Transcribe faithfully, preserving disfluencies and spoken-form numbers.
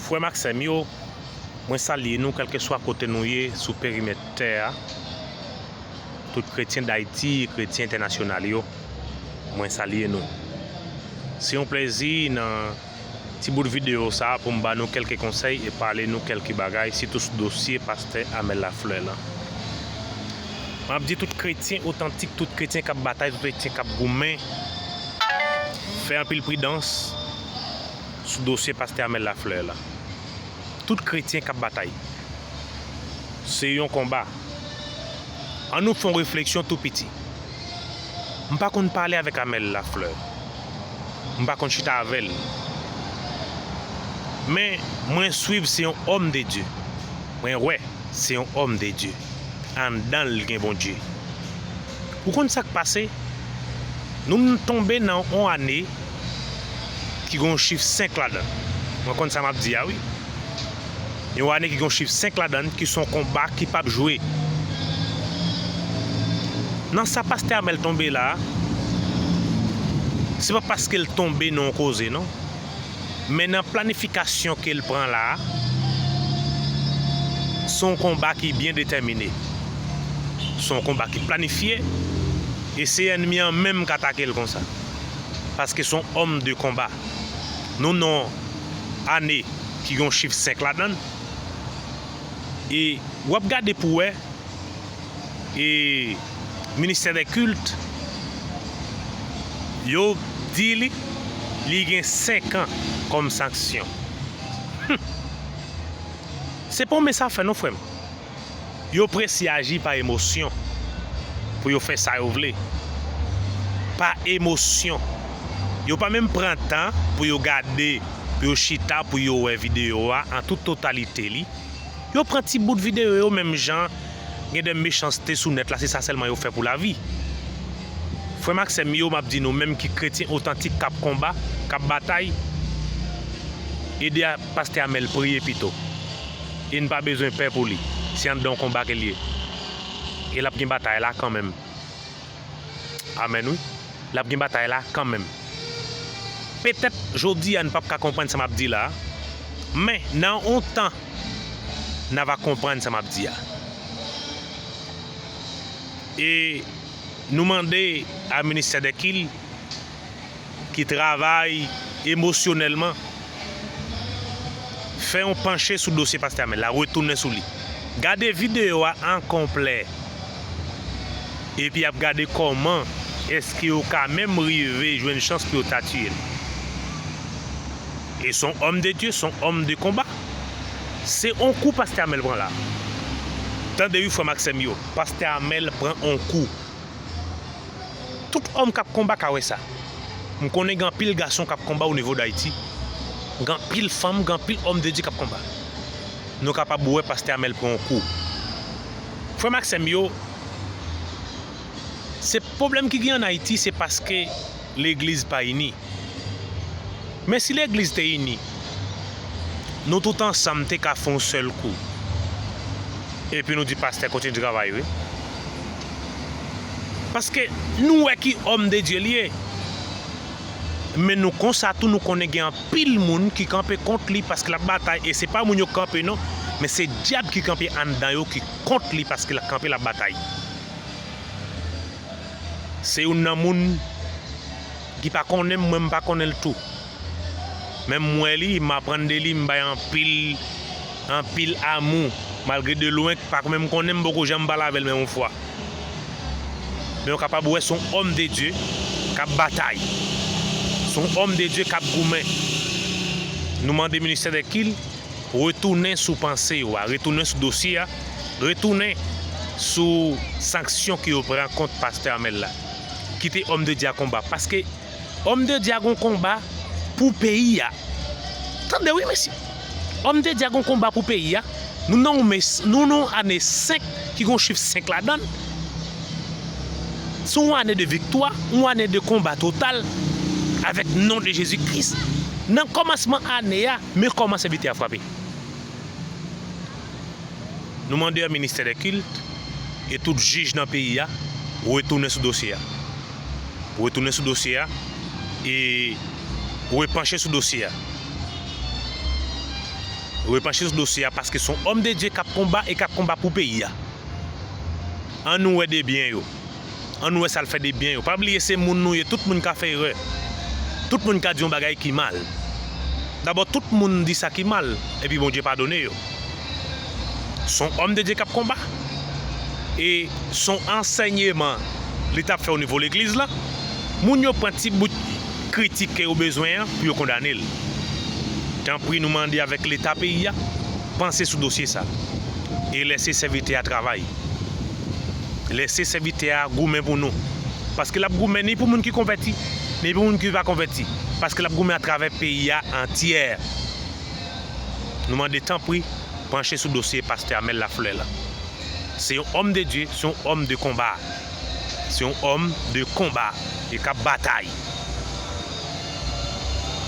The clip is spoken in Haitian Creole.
Frè m ak sè m yo, mwen salye nou kèlkeswa kote nou ye sou perimèt tè a. Tout kretyen Dayiti, kretyen entènasyonal yo, mwen salye nou. Se yon plezi nan ti bout videyo sa a pou m ba nou kèlke konsèy e pale nou kèlke bagay, sitou sou dosye pastè Amel Lafleur lan. M ap di tout kretyen otantik, tout kretyen k ap batay, tout kretyen k ap goumen, fè anpil pridans sou dosye pastè Amel Lafleur la. Tout kretyen k ap batay, se yon konba. An nou fè yon refleksyon tou piti. M pa konn pale avèk Amel Lafleur. M pa konn chita avè l. Men, mwen swiv se yon òm de Dye. Mwen wè se yon òm de Dye. Anndan l gen Bondye. Ou konn sa k pase? Nou tonbe nan yon ane ki gen yon chif senk ladan l. Mwen konn sa m ap di a, wi. Yon ane ki gen yon chif senk ladan l, ki se yon konba ki p ap jwe. Nan sa pastè Amel tonbe la a, se pa paske l tonbe nan yon koze, non. Men nan planifikasyon ke l pran la a, se yon konba ki byen detèmine. Se yon konba ki planifye, e se ènmi an menm k atake l konsa. Paske se yon òm de konba. Nou nan yon ane ki gen yon chif senk ladan l, e w ap gade pou w wè, e ministè dè kilt, yo di li, li gen senk an kòm sanksyon. Hum. Se pa yon mens afè non, frè m. Yo prese aji pa emosyon pou yo fè sa yo vle. Pa emosyon. Yo pa menm pran tan pou yo gade, pou yo chita, pou yo wè videyo a an tout totalite li. Yo pran ti bout videyo yo menm jan gen de mechanste sou nèt la, se sa sèlman yo fè pou lavi. Frè m ak sè m yo, m ap di nou menm ki kretyen otantik k ap konba, k ap batay, ede a, pastè Amel priye pito. E n pa bezwen pè pou li. Se anndan yon konba ke l ye. E l ap gen batay la kanmenm. Amèn, wi. L ap gen batay la kanmenm. Petèt, jodi a, n p ap ka konprann sa m ap di la a, men nan yon tan, n a va konprann sa m ap di a. E nou mande a ministè dè kilt ki travay emosyonèlman, fè yon panche sou dosye pastè Amel la, retounen sou li. Gade videyo a an konplè. Epi y ap gade kòman èske yo ka menm rive jwenn chans pou yo ta tiye l. E se yon òm de Dye, se yon òm de konba. Se yon kou pastè Amel pran la. Tande wi, frè m ak sè m yo, pastè Amel pran yon kou. Tout òm k ap konba ka wè sa. M konnen gen anpil gason k ap konba o nivo d Ayiti. Gen anpil fanm, gen anpil òm de Dye k ap konba. Nou kapab wè pastè Amel pran yon kou. Frè m ak sè m yo, se pwoblèm ki gen ann Ayiti, se paske legliz pa ini. Men si legliz te ini, nou tout ansanm te ka fè yon sèl kou. Epi nou di pastè kontinye travay wi. Paske nou wè ki òm de Dye l ye. Men nou konsa tou nou konnen gen anpil moun ki kanpe kont li paske l ap batay. E se pa moun yo k kanpe non, men se dyab ki kanpe anndan yo ki kont li paske l ap kanpe, l ap batay. Se youn nan moun ki pa konnen m, mwen m pa konnen l tou. Men m wè li, m aprann de li, m bay anpil, anpil amou. Malgre de lwen, pa menm konnen m, poko janm pale avè l menm yon fwa. Men w kapab wè se yon òm de Dye k ap batay. Se yon òm de Dye k ap goumen. Nou mande ministè dè kilt retounen sou panse yo a, retounen sou dosye a, retounen sou sanksyon ke yo pran kont pastè Amel la. Kite òm de Dye a konba. Paske òm de Dye a gon konba pou peyi a. Tande wi, mesye. Òm de Dye a gon konba pou peyi a. Nou nan yon mes, nou nan yon ane senk ki gon chif senk ladan l. Se yon ane de viktwa, yon ane de konba total avèk non de Jezi Kris. Nan kòmansman ane a, men kòman sèvitè a frape. Nou mande a ministè dè kilt e tout jij nan peyi a retounen sou dosye a. Retounen sou dosye a e repanche sou dosye a. Repanche sou dosye a, paske se yon òm de Dye k ap konba e k ap konba pou peyi a. Ann nou wè de byen yo. Ann nou wè sa l fè de byen yo. Pa bliye se moun nou ye, tout moun ka fè erè. Tout moun ka di yon bagay ki mal. Dabò, tout moun di sa ki mal, epi Bondye padone yo. Se yon òm de Dye k ap konba. E se yon ansèyman li t ap fè o nivo legliz la. Moun yo pran ti bout kritik ke yo bezwen an pou yo kondane l. Tanpri, nou mande avèk Leta peyi a, panse sou dosye sa. E lèse sèvitè a travay. Lèse sèvitè a goumen pou nou. Paske l ap goumen ni pou moun ki konvèti, ni pou moun ki pa konvèti. Paske l ap goumen atravè peyi a antyè. Nou mande tanpri, panche sou dosye pastè Amel Lafleur la. Se yon òm de Dye, se yon òm de konba. Se yon òm de konba e k ap batay.